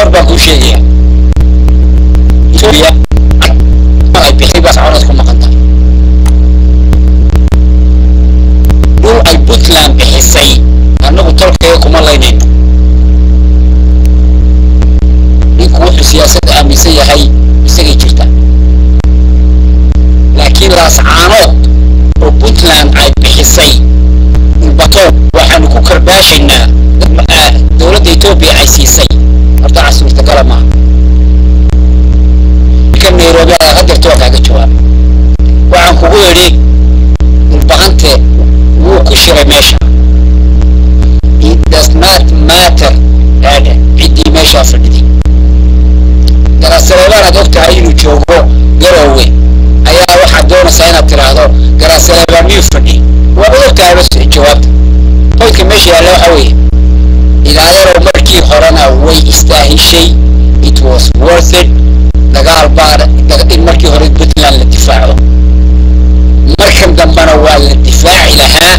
War baan kuu sheegaya, Ethiopia ay bixi baa Laascaanood ku maqan tahay. Dhul ay Puntland bixisay annagu tolkaya kuma laynayno. Ninku wuxuu siyaasad aaminsan yahay isagay jirta, laakiin Laascaanood oo Puntland ay bixisay dhulbato waxaanu ku karbaashaynaa dowladda Etoobiya ay siisay. Horta cas suurtagala maaha. Ka Nairobi aad hadeerta waa kaaga jawaabay. Waxaan kugu yidhi Dhulbahante wuu ku shiray meesha. It does not matter aadhe ciddii meeshaa fadhiday. Garaasaleebaan aad og tahay inuu joogo Garoowe ayaa waxaad doonaysaa inaad tiraahdo Garaasaleebaan miyuu fadhi? Waad og tahay bas jawaabta. Qoydka meesha yaalla waxa weeye, ilaayarow, markii horena way istaahishay. It was worth it dagaal baa in markii hore Puntland la difaaco, markan dambena waa la difaaci lahaa.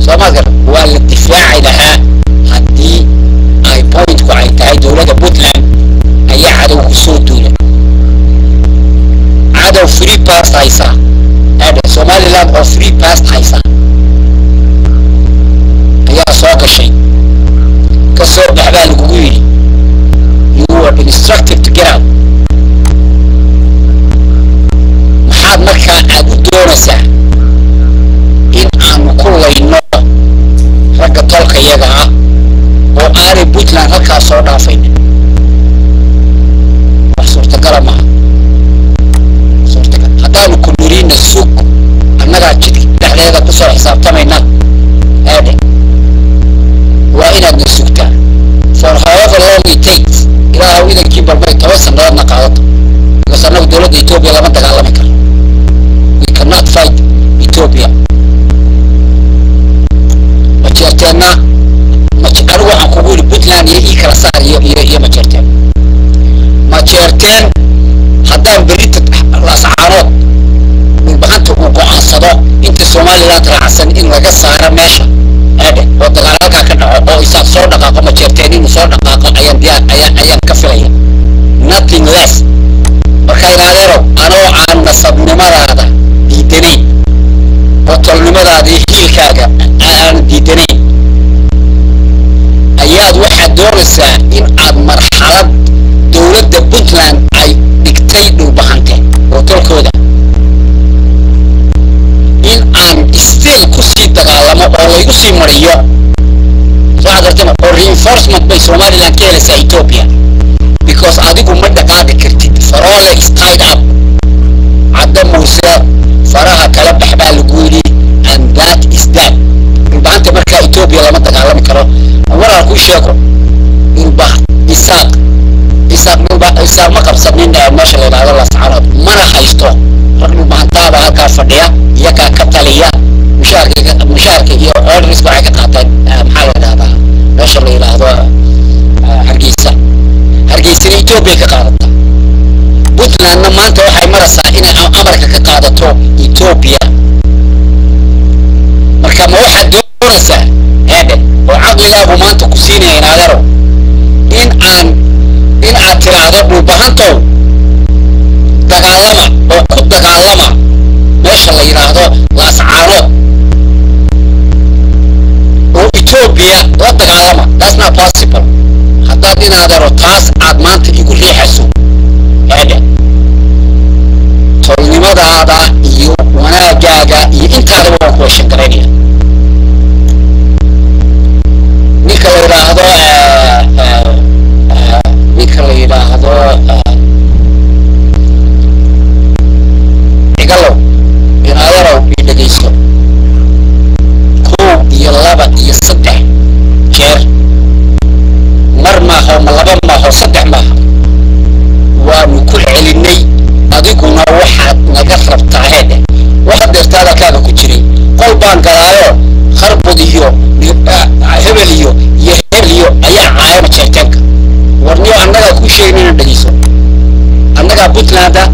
Soo maad garan? Waa la difaaci lahaa haddii ay pointku ay tahay dowladda Puntland ayaa cadow ku soo duulay, cadow free pass haysaa aadhe. Somaliland oo free pass haysaa ayaa soo gashay. Ka soo bax baa lagugu yidhi. You were instructed to get out. Maxaad markaa aad u doonaysaa in aanu ku layno ragga tolkayaga ah oo aanay Puntland halkaas soo dhaafayn? Wax suurtagala maaha. Suurtagal haddaanu ku niriina sug, annagaa jidka dhexdeeda kusoo xisaabtamayna aadhe. Waa inaadna sugtaa for however long it takes. Ilaahu idankii balmay 10 sannadoodna qaadato, because annagu dowladda Ethiopia lama dagaalami karno. We cannot fight Ethiopia. Majeerteenna anigu waxaan kugu yidhi Puntland iyo ii kala saar iyo Majeerteen. Majeerteen haddaan berita Laascaanood Dhulbahanta uu go-aansado inta Somaliland raacsan in laga saaro meesha aadhe oo dagaal halkaa ka dhaco oo Isaaq soo dhaqaaqo, Majeerteen inuu soo dhaqaaqo ayaan diyaar ayaan ka filaya, nothing less. Marka inadeerow, anoo aan nasabnimadaada diidanayn oo tolnimadaada iyo hiilkaaga aan diidanayn, ayaad waxaad doonaysaa in aad marxalad dowladda Puntland ay dhigtay Dhulbahante oo tolkooda in aan still kusii dagaalamo oo laygu sii mariyo. Soo cadartama oo reinforcement bay Somaliland ka helaysaa Ethiopia, because adigu ma dhaqaaqi kartid. Faroole is tied up. Cadda Muuse faraha kala bax baa lagu yidhi, and that is that. Dhulbahanta markaa Ethiopia lama dagaalami karo. Walaal, kuu sheego, dhulba Isaaq, Isaaq dhulba Isaaq ma qabsanin meesha la yidhahdo Laascaanood, mana haysto. Rag Dhulbahantaaba halkaa fadhiya, iyagaa ka taliya. Mushaharka iyo orders waxay ka qaateen maxaa la yidhahdaa, meesha la yidhaahdo Hargeysa. Hargeysana Ethiopia ka qaadata. Puntlandna maanta waxay maraysaa inay amarka ka qaadato Ethiopia. Marka ma waxaad doonaysaa heedhe oo caqligaagu maanta ku siinaya, inaadero, in aad tiraahdo Dhulbahantow dagaalama oo ku dagaalama meesha la yidhaahdo Laascaanood oo Ethiopia la dagaalama? That's not possible. Haddaad inaadero taas aad maanta igu riixayso heedhe, tolnimadaada iyo wanaagaaga iyo intaadaba waan ku heshan garaynaya. Ninka la yidhaahdo Cigalow, inaadarow, i dhegayso. Kow iyo laba iyo saddex jeer mar maaho, ma laba maaho, saddex maaha, waanu ku celinay. Adiguna waxaad naga rabtaa heedhe, waxaad deerta hadalkaaga ku jiray qol baan galaayo, kharbud iyo hebel iyo hebel iyo ayaa caaya Majeerteenka. Warniyo, annagaa kuu sheegin inaan dhegeyso. Annagaa Puntlanda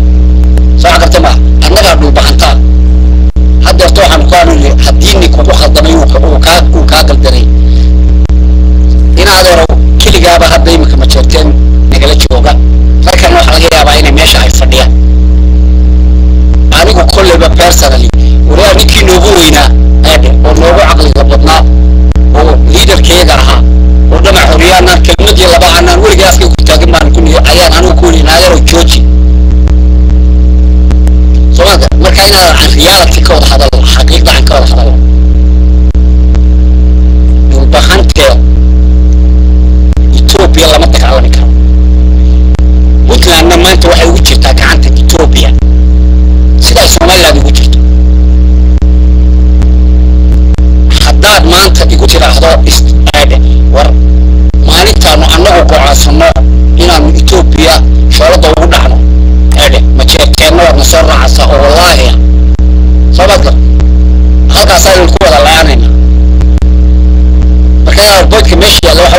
soo cagarta maaha, annagaa Dhulbahantaa. Haddeerto waxaan ku anuni haddii nin kugu khaldamay uu kaa galdanay, inaadeero keligaaba.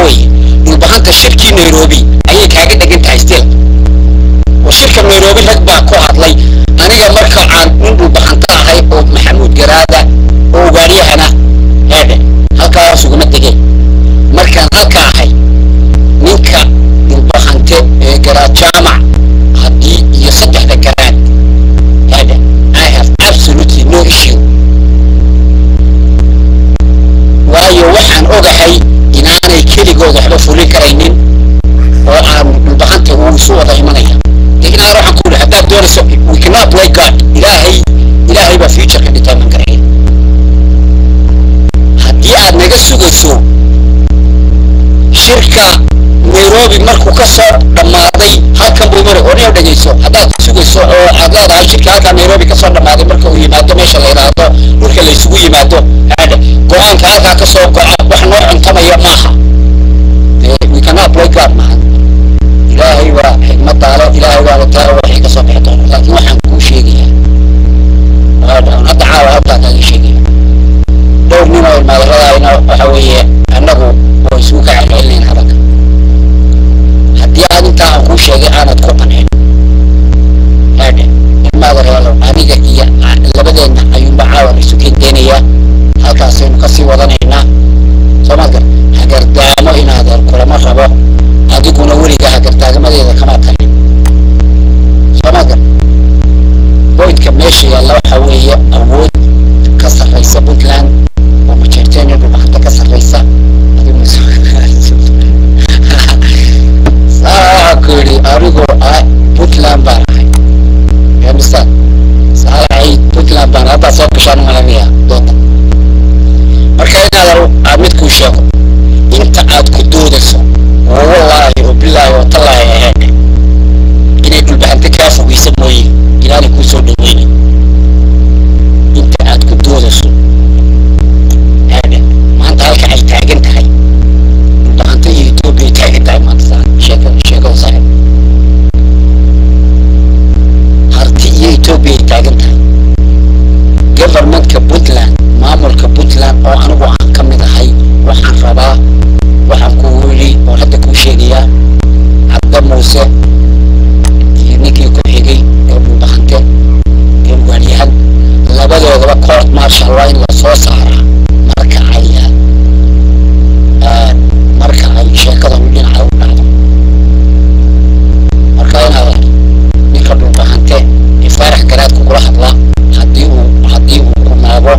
weeye, Dhulbahanta shirkii Nairobi ayay kaaga dhegan tahay still. Oo shirka Nairobi rag baa ku hadlay. Aniga marka aan nin Dhulbahanta ahay oo Maxamuud Garaada oo ugaaryahana heedhe halkaas uguma degeen, markaan halka ahay ninka Dhulbahante ee Garaad Jaamac haddii iyo saddexda garaad heedhe, I have absolutely no issue, waayo waxaan ogahay inaanay keligood waxba fulin karaynin oo aan Dhulbahanta uu isu wada imanaya. De inaan waxaan ku yidhi, haddaad doonayso, we cannot play God. Ilaahay, Ilaahay baa futureka determine karaya. Haddii aad naga sugayso shirka Nairobi markuu ka soo dhammaaday halkan buu mari oo dhegeyso, haddaad sugayso oo aad leedahay shirka halkaa Nairobi kasoo dhammaaday marka uu yimaado meesha la yidhaahdo dhulka la isugu yimaado haadhe, go-aanka halkaa kasoo go'a wax noo cuntamaya maaha. Dee we cannot play God maaha. Ilaahay waa xikmad daalo, Ilaahay waa la taalo waxay kasoo bixi doona. Laakiin waxaan kuu sheegayaa hadda caawa halkaa kaaga sheegaya, dhowr nin oo ilmaadaradaayna waxa weeye annagu oo isugu ka celcelinayn hadalka. Haddii aad intaa aan kuu sheegay aanad ku qancin haadhe, ilmaadareelo, aniga iyo labadeenna ayuunba caawa la isu keenkeenayaa, halkaasaynu kasii wadanaynaa. Soomaad gar hagardaamo inaadeer kulama rabo, adiguna weliga hagardaagamadeeda kama talin. Soomaad gar pointka meesha yaalla waxa weeye awood ka sarraysa Puntland oo Majeerteen iyo Dhulbahanta ka sarraysa. Adigu saa ku yidhi, anigoo ah Puntland baan ahay. You understand? Saalaxay Puntland baan haddaa soo gashaan malanaya doonta. Marka inaad aad mid kuu sheego, inta aad ku doodayso oo wallaahi oo bilaahi oo tallaahi ahayd inay Dhulbahante kaa fogeysa mooye inaanay kuu soo dhaweynin, inta aad ku doodayso haadhe, maanta halka ay taagan tahay Dhulbahante iyo Etoobiya ay taagan tahay maanta. Saa sheeka sheekada saaxib, Harti iyo Etoobiya ay taagan tahay. Governmentka Puntland, maamulka Puntland oo anigu aan ka mid ahay, waxaan rabaa, waxaan kugu yidhi oon hadda kuu sheegayaa, Cabda Muuse iyo ninkii ku xigay ee Dhulbahante ee ugaaryahan labadoodaba court martial waa in lasoo saaraa marka ay sheekadan dhinaca u dhacdo. Marka inaad ninka Dhulbahante ee Faarax Garaadka kula hadla, haddii uu ku naabo,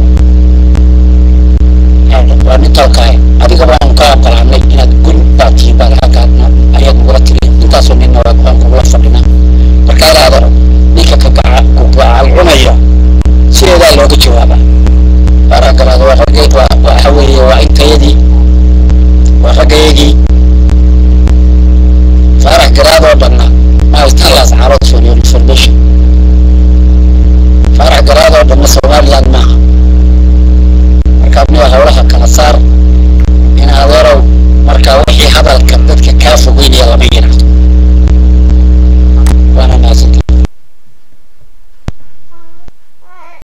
waa nin tolkaay, adiga waanu ka ogolaanay inaad gun baad tihiin baad halkaa ayaad nagula tiri, intaasoo ninna waan kugula fadhinaa. Marka inaad ninka ka gaca ku gacal cunaya sideedaa looga jawaabaa. Faarax Garaad waa ragay, waxa weeye waa intayadii.